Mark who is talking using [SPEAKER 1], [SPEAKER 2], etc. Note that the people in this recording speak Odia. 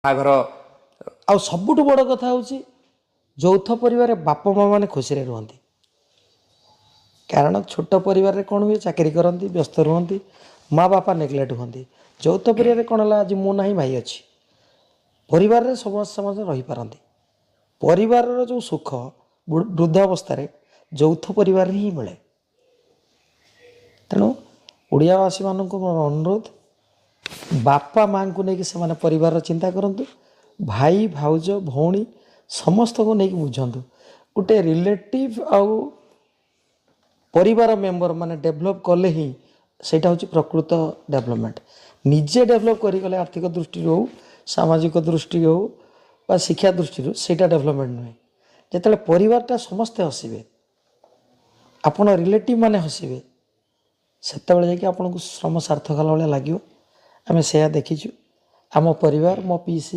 [SPEAKER 1] ବାହାଘର।
[SPEAKER 2] ଆଉ ସବୁଠୁ ବଡ଼ କଥା ହେଉଛି, ଯୌଥ ପରିବାରରେ ବାପା ମା ମାନେ ଖୁସିରେ ରୁହନ୍ତି। କାରଣ ଛୋଟ ପରିବାରରେ କ'ଣ ହୁଏ, ଚାକିରି କରନ୍ତି, ବ୍ୟସ୍ତ ରୁହନ୍ତି, ମା ବାପା ନେଗ୍ଲେକ୍ଟ ହୁଅନ୍ତି। ଯୌଥ ପରିବାରରେ କ'ଣ ହେଲା, ଆଜି ମୁଁ ନାହିଁ, ଭାଇ ଅଛି, ପରିବାରରେ ସମସ୍ତେ ସମସ୍ତେ ରହିପାରନ୍ତି। ପରିବାରର ଯେଉଁ ସୁଖ ବୃଦ୍ଧ ଅବସ୍ଥାରେ ଯୌଥ ପରିବାରରେ ହିଁ ମିଳେ। ତେଣୁ ଓଡ଼ିଆବାସୀମାନଙ୍କୁ ମୋର ଅନୁରୋଧ, ବାପା ମାଆଙ୍କୁ ନେଇକି ସେମାନେ ପରିବାରର ଚିନ୍ତା କରନ୍ତୁ, ଭାଇ ଭାଉଜ ଭଉଣୀ ସମସ୍ତଙ୍କୁ ନେଇକି ବୁଝନ୍ତୁ। ଗୋଟେ ରିଲେଟିଭ୍ ଆଉ ପରିବାର ମେମ୍ବର ମାନେ ଡେଭଲପ୍ କଲେ ହିଁ ସେଇଟା ହେଉଛି ପ୍ରକୃତ ଡେଭଲପମେଣ୍ଟ। ନିଜେ ଡେଭଲପ୍ କରିଗଲେ ଆର୍ଥିକ ଦୃଷ୍ଟିରୁ ହେଉ, ସାମାଜିକ ଦୃଷ୍ଟିରୁ ହେଉ ବା ଶିକ୍ଷା ଦୃଷ୍ଟିରୁ, ସେଇଟା ଡେଭଲପମେଣ୍ଟ ନୁହେଁ। ଯେତେବେଳେ ପରିବାରଟା ସମସ୍ତେ ହସିବେ, ଆପଣ ରିଲେଟିଭ୍ ମାନେ ହସିବେ, ସେତେବେଳେ ଯାଇକି ଆପଣଙ୍କୁ ଶ୍ରମ ସାର୍ଥକ ହେଲା ଭଳିଆ ଲାଗିବ। ଆମେ ସେୟା ଦେଖିଛୁ ଆମ ପରିବାର, ମୋ ପିଇସି